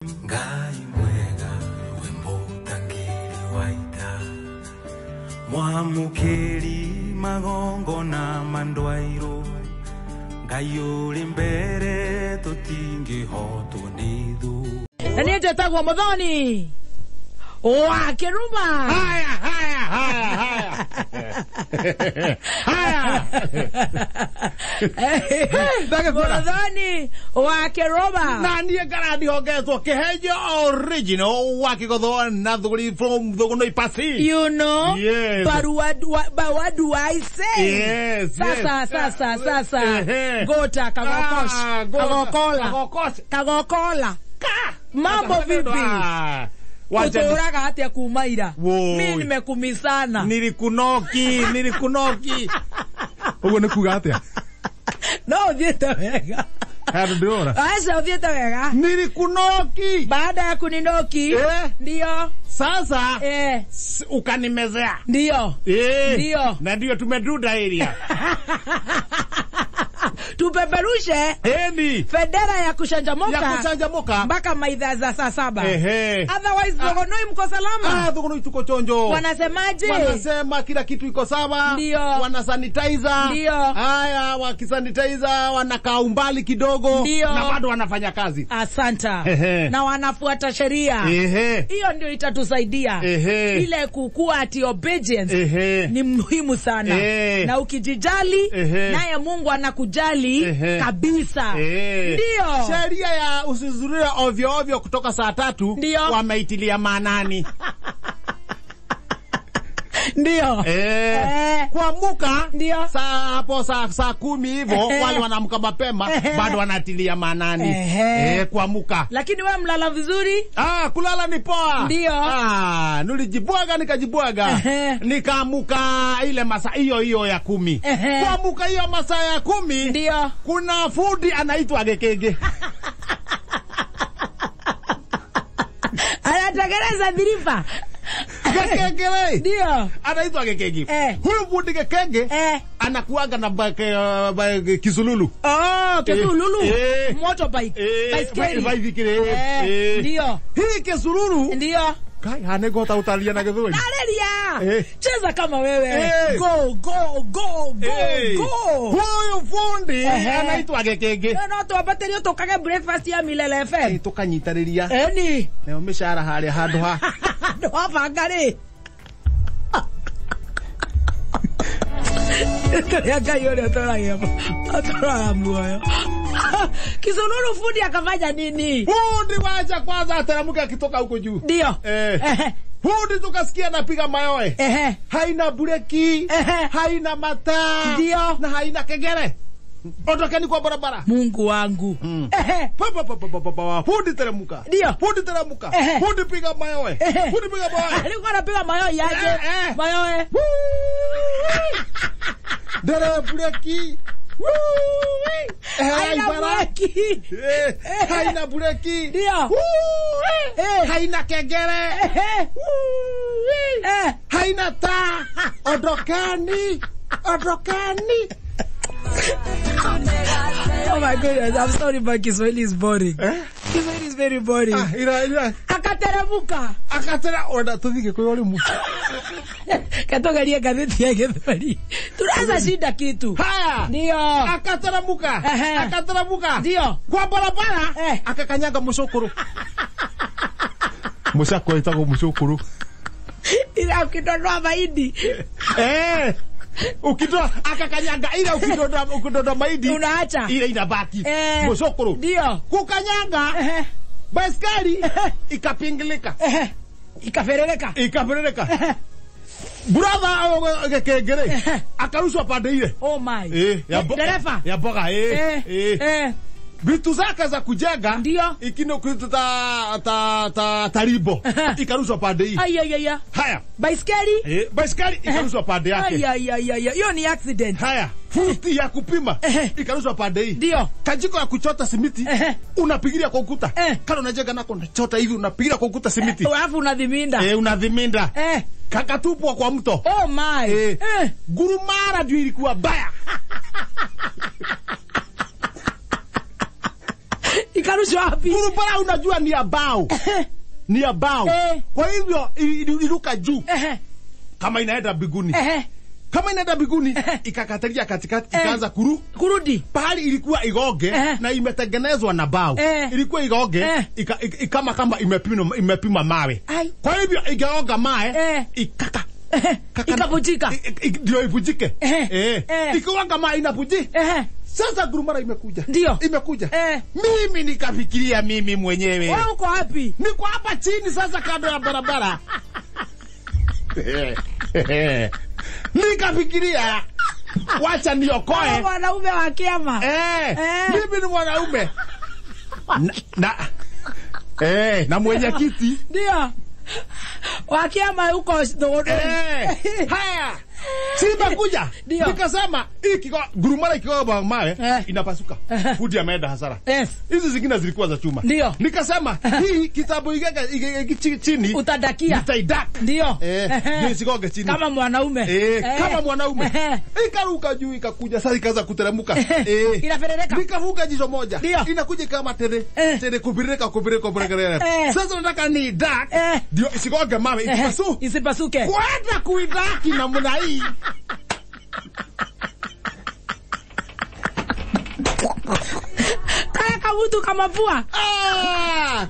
Ngai mwega wembutangiri waita mwamukiri magongona mandwairo Ngai uri mbere tutingihotwo ni thu. Na niĩ njetagwo Muthoni wa Kĩruma. Haya, haya, haya, haya. Haya. Muthoni wa Kĩruma. Na niĩ ngarandi hongetwo kĩhenjo original wa kĩgotho na thũgũri from Thũgũnũ Ipasi. You know? Yes. But what do I say? Yes, Sasa, yes. sasa, sasa. Ehe. Gota, kagokosh. Ah, gota. Kagokola. Kagokosh. Kagokola. Ka. Mambo vipi? Ah, wacha Utũraga atĩa kuma ira? Woi. Mi nimekumisana. nilikunoki, nilikunoki. Ũguo nĩ kuga atĩa? No ũthiĩte wega. Handũ ndĩrora. Aca ũthiĩte wega. Nilikunoki. Baada ya kuninoki, Eh. ndio Sasa eh, ukanimezea. ndio Eh, Ndio. Na ndio tumeduda area. Tupeperushe Eni. bendera ya kuchanjamuka Ya kuchanjamuka. mpaka maidha za saa saba. Ehe. Otherwise Thogonoi mko salama. Ah, Thogonoi tuko chonjo. Wanasemaje? Wanasema kila kitu iko sawa. Ndio. Wana sanitizer. Ndio. Haya, wakisanitizer wanakaa umbali kidogo Ndio. na bado wanafanya kazi. Asanta. Ehe. Na wanafuata sheria. Ehe. Hiyo ndio itatusaidia. Ehe. Ile kukua ati obedience Ehe. ni muhimu sana. Eh. Na ukijijali Ehe. naye Mungu anakujali Ehe. kabisa. Eh. Ndio. Sheria ya usizurie ovyo ovyo kutoka saa tatu Ndio. wameitilia maanani. Ndio. Eh. Eh. Kuamuka Ndio. saa hapo saa 10 hivyo Eh. wale wanaamka mapema Eh. bado wanatilia maanani. Eh. Eh, kuamuka. Lakini wewe mlala vizuri? Ah, kulala ni poa. Ndio. Ah, nilijibwaga nikajibwaga. Ehe. Nikaamuka ile masaa hiyo hiyo ya 10. Ehe. Kuamuka hiyo masaa ya 10. Ndio. Kuna fundi anaitwa Gekenge. Anatengeneza dhirifa. Gekenge we. Ndio. Anaitwa Gekenge. Eh. Huyu fundi Gekenge Eh. anakuaga na kisululu. Oh, kisululu. Eh. Motorbike. Eh, Baiskeli. baisikeli. Eh, Eh. ndio. Hii kisululu. Ndio. Kai hanegota utalia na Gĩthweri. Aleria. Eh. Cheza kama wewe. Eh. Go go go go Eh. go. Huyu fundi Ehe. anaitwa Gekenge. No, no twambatĩrio tũkage breakfast ya Milele FM. Tũkanyitanĩria Eni. nayo mĩcara harĩa handũ ha Ndwabanga rĩ. Tũrĩa Ngai ũrĩa ũtũraga muoyo. Kisululu fundi akafanya nini? Fundi wacha kwanza ateremke akitoka huko juu. Ndio. Eh. Ehe. Fundi tukasikia anapiga mayowe. Ehe. Haina breki, Ehe. haina mataa, Ndio. na haina kengele. Ondokeni kwa barabara. Mungu wangu. Ehe. Pa, pa, pa, pa, pa, pa, pa. Fundi teremuka. Ndio. Fundi teremuka. Ehe. Fundi piga mayowe. Ehe. Fundi piga mayowe. Alikuwa anapiga mayowe aje? Eh, eh. Mayowe. Ndere breki. Woo! Eh, Haina bara. breki. Eh, haina breki. Ndio. Woo! Eh. Haina kengele. Ehe. Eh. Haina taa. Ondokeni. Ondokeni. Oh my goodness, I'm sorry but Kiswahili is boring. Eh? Kiswahili is very boring. Ah, ira ira. Akateremuka. Akatera ona tuthige kwa urimu. Katogaria gazeti ya Gĩthweri. Tunaanza shida kitu. Haya. Ndio. Akateramuka. Ehe. Akateramuka. Ndio. Kwa barabara Eh. akakanyaga mucukuru. Mucako etagwo mucukuru. Ila ukidondoa mahindi Eh. Ukitoa akakanyaga ila ukidondoa ukidondoa mahindi unaacha. ile inabaki. Eh. Mucukuru. Ndio. Kukanyaga Ehe. baiskeli ikapingilika. Ehe. Ikaferereka. Ikaperereka. Brother Gekengere akarushwa pande ile. Oh my. Eh, ya mboga. Dereva. Ya mboga eh. Eh. Eh. Eh. Vitu zake za kujenga Ndio. ikino kitu ta ta ta taribo ikarushwa pande hii. Ai ai ai. Haya. Baiskeli. Eh, baiskeli ikarushwa pande yake. Ai ai ai ai. Hiyo ni accident. Haya, futi ya kupima Ehe. ikarushwa pande hii. Ndio. Kajiko ya kuchota simiti Ehe. unapigilia kwa ukuta. Eh. Kana unajenga nako unachota hivi unapigilia kwa ukuta simiti. Alafu unadhiminda. Eh, unadhiminda. Eh. Kakatupwa kwa mto. Oh my. Eh. Eh. Gurumara ndio ilikuwa baya. Ikarushwa wapi? Gurumara unajua ni ya bao. Ni ya bao. Kwa hivyo iruka juu kama inaenda mbinguni. Kama inaenda mbinguni ikakatalia katikati ikaanza kurudi. Pahali ilikuwa igoge na imetengenezwa na bao. Ilikuwa igoge kama imepima mawe. Kwa hivyo ikaoga mawe ikaka ikavunjika. Ndio ivunjike. Ikiwanga mawe inavunjika. Sasa gurumara imekuja. Ndio. Imekuja. Mimi nikafikiria mimi mwenyewe. Wewe uko wapi? Niko hapa chini sasa kando ya barabara. Nikafikiria wacha niokoe mwanaume wa kiama. Mimi ni mwanaume. Na mwenyekiti. Ndio. Wa kiama huko Haya. Simekuja. Nikasema hii gurumara ikiwa mawe inapasuka. Fundi ameenda hasara. Hizi zingine zilikuwa za chuma. Ndio. Nikasema hii kitabu igeke chini utadakia. Nitaidak. Ndio. Ndio isigonge chini. Kama mwanaume. Kama mwanaume. Ikaruka juu ikakuja sasa ikaanza kuteremka. Inaperereka. Nikavuka jicho moja. Inakuja kama tere tere kubireka. Sasa nataka ni dak. Ndio isigonge mawe isipasuke. Kwenda kuidaki namna hii. Kaya kabutu kama pua.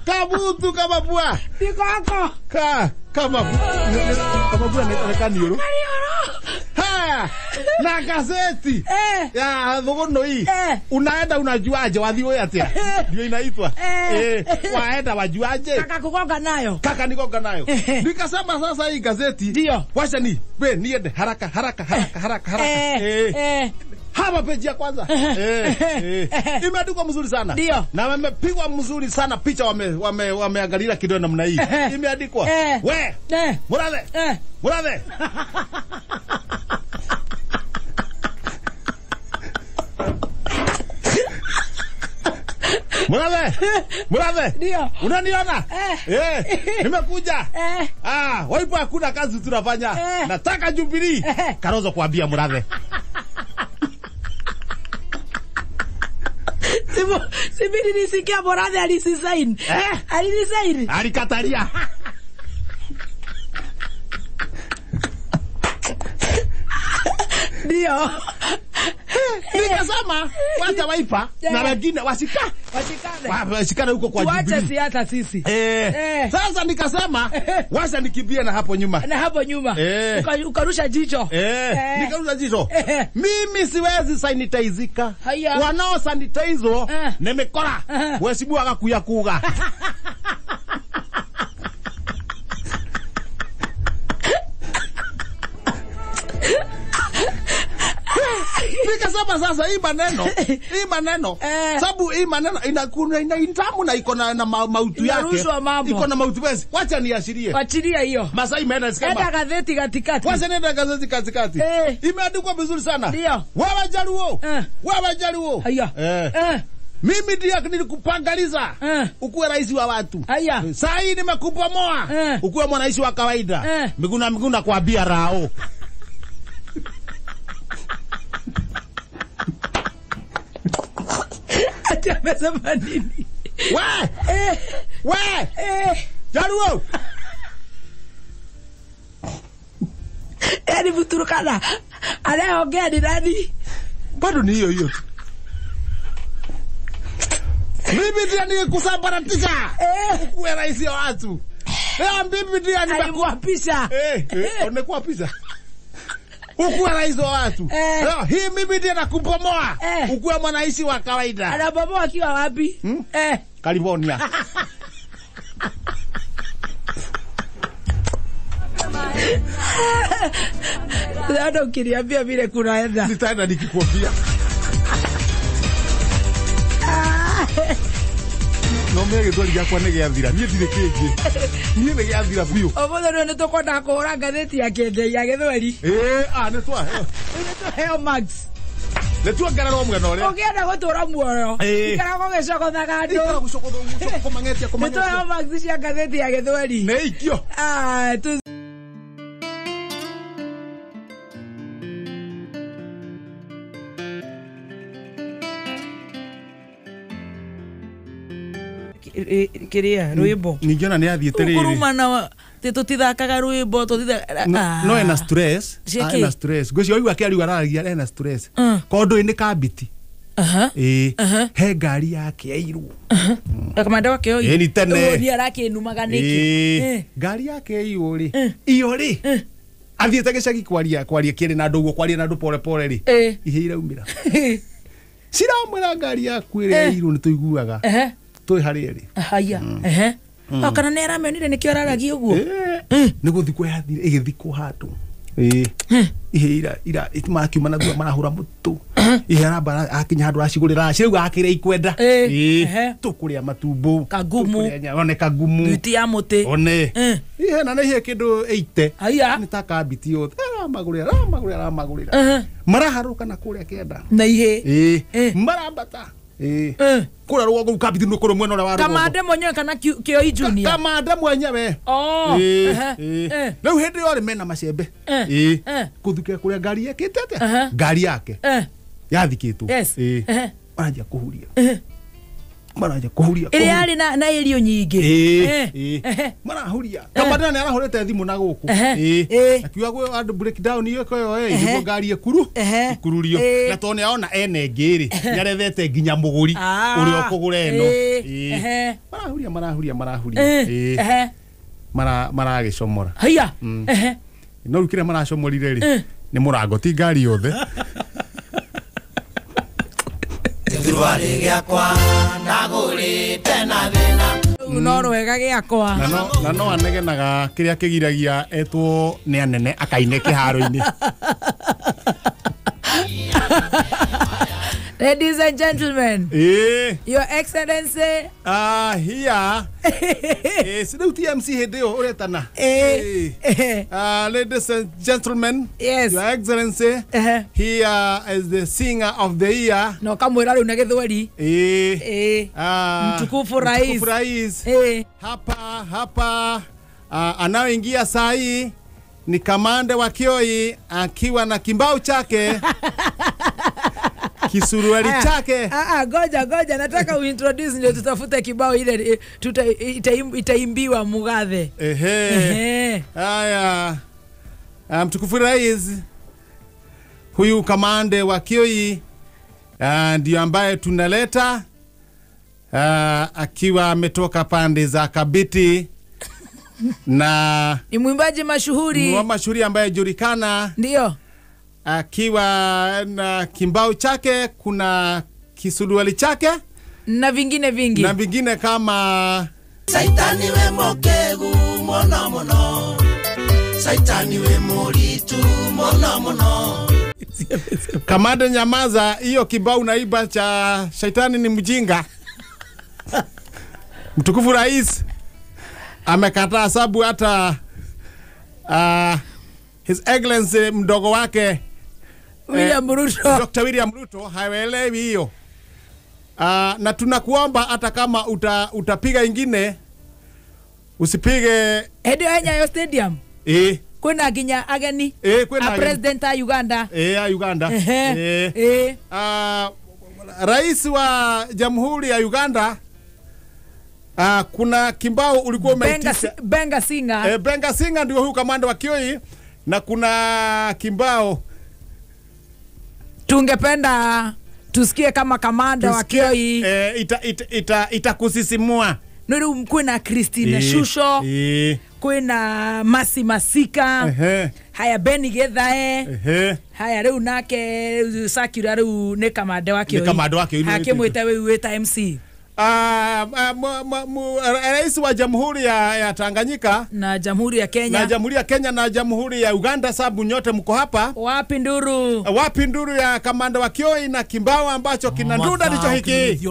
Kabutu kama pua. Niko hako. Kama pua ni kanioro. Ha! Na gazeti. Ya thuguno hii. Unaenda unajuaje wathi wewe atia? Ndio inaitwa. Waenda wajuaje? Kaka kugonga nayo. Kaka nigonga nayo. Nikasema sasa hii gazeti. Ndio. Wacha ni we niende haraka. Hapa peji ya kwanza. Imeandikwa mzuri sana. Ndio. Na wamepigwa mzuri sana picha wameangalia kidogo namna hii. Imeandikwa. We. Murathe. Murathe. Murathe. Murathe. Ndio. Unaniona? Nimekuja. Waipo hakuna kazi tunafanya. Nataka Jubilee. Karozo kuambia Murathe. Sibiri nisikia Murathe alisisaini. Alisisaini. Alikatalia. Ndio. Nikasema wacha waipa na wengine washikane. Washikane huko kwa Jubilee. Tuache siasa sisi. Sasa nikasema wacha nikimbie na hapo nyuma. Na hapo nyuma. Ukarusha jicho. Nikarusha jicho. Mimi siwezi sanitizika. Wanao sanitize ni mikora. Wesibu agakuya kuga. Nikasema sasa hii maneno sababu hii maneno inakuna ina intamu na iko na mautu yake. Iko na mautu basi. Wacha niashirie. Achilia hiyo. Masai imeenda sikama. Enda gazeti katikati. Wacha nenda gazeti katikati. Imeandikwa vizuri sana. Ndio. Wewe Jaluo. Wewe Jaluo. Haya. Mimi ndiye nilikupangaliza ukuwe rais wa watu. Haya. Saa hii nimekubomoa ukuwe mwanaishi wa kawaida. Miguna miguna kuambia rao. Ati amesema nini? We! We! Jaluo! Yaani Mturukana anayeongea ni nani? Bado ni hiyo hiyo tu. Mimi ndiye nilikusambaratisha. Ukuwe rais wa watu. Mimi ndiye nilikuapisha. Unekuapisha. Ukuwe rais wa watu. Hii mimi ndiye nakubomoa. Ukuwe mwanaishi wa kawaida. Anabomoa akiwa wapi? California. Hata ukiniambia vile kunaenda. Nitaenda nikikuambia. No mege thori gakwa nĩ gĩathira. Niĩ ndirĩ kĩngĩ. Niĩ nĩ gĩathira biũ. Ũmũthĩ rĩu nĩ tũkwenda kũhũra ngathĩti ya Kĩengei ya Gĩthweri. Nĩ twaheo. Rĩu nĩ twaheo Max. Nĩ tuongererwo mwena ũrĩa. Ũngĩenda gũtũra muoyo. Ikara gũgĩcogothaga andũ. Ikara gũcogotha kũmang'etia kũmang'etia. Nĩ twaheo Max cia ngathĩti ya Gĩthweri. Nĩ ikio. Kiria rwimbo. Ningĩona nĩ athiĩte rĩrĩ. Kũrumana tũtithakaga rwimbo tũtithakaga. No ena stress. Ena stress. Ngwĩciria ũigua akĩaria araragia ena stress. Kondo nĩ Kambiti. He ngari yake yairwo. Kamanda wa Kĩoi. Ĩni tene. Nĩ arakĩnumaga nĩkĩ? Ngari yake yairwo rĩ. Iyo rĩ. Athiĩte gĩcagi kwaria kĩrĩ na andũ ũguo kwaria na andũ pore pore rĩ. Ihe iraumĩra. Ciramwĩra ngari yaku ĩrĩa yairwo nĩ tũiguaga. Twĩ harĩa rĩ. Haya. Kana nĩ aramĩonire nĩkĩo araragia ũguo. Nĩ gũthikwo yathire ĩgĩthikwo handũ. Ihe ira makiuma na thutha marahũra mũtũ. Ihe aramba akinya handũ aracigũrĩra cirauga akĩrĩa ikwenda. Tũkũrĩa matumbo. Kagumu. One kagumu. Thuiti ya mũtĩ. One. Ihe na nĩ ihe kĩndũ 80. Haya. Nĩ ta Kambiti yothe. Aramagũrĩra. Maraharũka na kũrĩa kĩanda. Na ihe. Marambata. Kũrĩa rũgongo Kambiti nĩ kũrĩ mwena ũrĩa wa rũgongo. Kamande mwenyewe kana Kĩoi Junior? Kamande mwenyewe. Rĩu hĩndĩ ĩyo rĩ mena macembe. Kũthukĩra kũrĩa ngari yekĩte atĩa? Ngari yake. Yathikĩtwo. Maranjia kũhuria. Maranjia kũhuria. Ĩrĩa yarĩ na irio nyingĩ. Marahuria. Kamande nĩ arahũrĩte thimũ na gũkũ. Akiuga gwĩ andũ breakdown ĩyo ĩyo nĩguo ngari ĩkururio. Na tondũ nĩ arona ene ĩngĩ rĩ, nĩ arethete nginya mũgũri ũrĩa ũkũgũra ĩno. Marahuria. Maragĩcomora. Haya. No rĩu kĩrĩa maracomorire rĩ, nĩ mũrango ti ngari yothe. No rwega gĩakwa. Na no anegenaga kĩrĩa kĩgiragia etwo nĩ anene akaine kĩharo-inĩ. Ladies and gentlemen, Your Excellency. Here. Rĩu TMC hĩndĩ ĩyo ũretana. Ladies and gentlemen, yes. Your Excellency, here is the singer of the year. No kamwĩra rĩu na gĩthweri. Mtukufu rais. Mtukufu rais. Hapa anaoingia saa hii ni Kamande wa Kĩoi akiwa na kimbao chake. Kisuruali chake. Goja nataka uintroduce ndio tutafute kibao ile itaimbiwa Mugathe. Haya. Mtukufu rais, huyu Kamande wa Kĩoi ndio ambaye tunaleta akiwa ametoka pande za Kabiti na ni mwimbaji mashuhuri. Mashuhuri ambaye julikana. Ndio. Akiwa na kimbao chake, kuna kisuruali chake na vingine vingi. Na vingine kama Saitani we mokegu mono mono. Saitani we moritu mono mono. Kamande nyamaza, hiyo kibao naiba cha shaitani ni mjinga. Mtukufu rais amekataa sababu hata His Excellency mdogo wake William Ruto, Dr. William Ruto haelewi hiyo. Na tunakuomba hata kama utapiga ingine usipige Edio Nyayo Stadium. Kwina nginya ageni. Kwina a president a Uganda. A Uganda. Rais wa Jamhuri ya Uganda, kuna kimbao ulikuwa umeitisha Benga Singer. Benga Singer ndio huyu Kamanda wa Kĩoi, na kuna kimbao tungependa tusikie kama Kamanda wa Kĩoi itakusisimua. Nuru kwina Christine Shusho, kwina Masi Masika, haya Benny Gethae, haya rĩu nake Sakira rĩu nĩ Kamande wa Kĩoi. Nĩ Kamande wa Kĩoi. Akĩmwĩta wewe wĩta MC. Rais wa Jamhuri ya Tanganyika na Jamhuri ya Kenya, na Jamhuri ya Kenya na Jamhuri ya Uganda, sababu nyote mko hapa. Wapi nduru? Wapi nduru ya Kamanda wa Kĩoi na kimbao ambacho kinandunda ndicho hiki.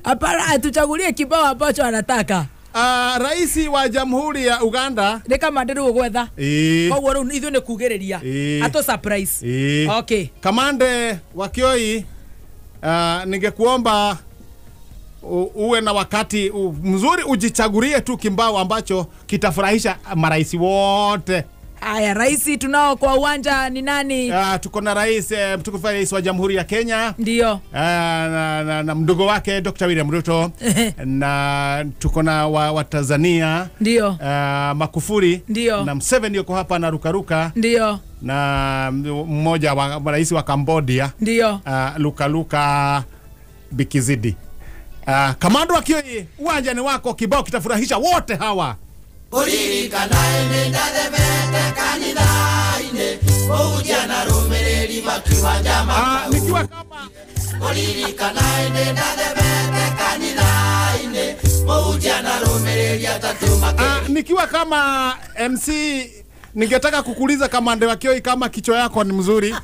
Hapana, atuchagulie kibao ambacho anataka. Rais wa Jamhuri ya Uganda ni Kamande rĩu gwetha. Koguo rĩu ithuĩ nĩ kugĩrĩria. Ato surprise. Okay. Kamande wa Kĩoi, ningekuomba uwe na wakati mzuri ujichagulie tu kimbao ambacho kitafurahisha marais wote. Haya, rais tunao kwa uwanja ni nani? Tuko na rais, mtukufu rais wa Jamhuri ya Kenya. Ndio. Na mdogo wake Dr. William Ruto. Na tuko na wa Tanzania. Ndio. Makufuri. Ndio. Na Museveni yuko hapa na rukaruka. Ndio. Na mmoja wa rais wa Cambodia. Ndio. Luka Bikizidi. Kamando wa Kioi, uwanja ni wako, kibao kitafurahisha wote hawa. Nikiwa kama nikiwa kama MC ningetaka kukuuliza Kamande wa Kioi kama kichwa yako ni mzuri.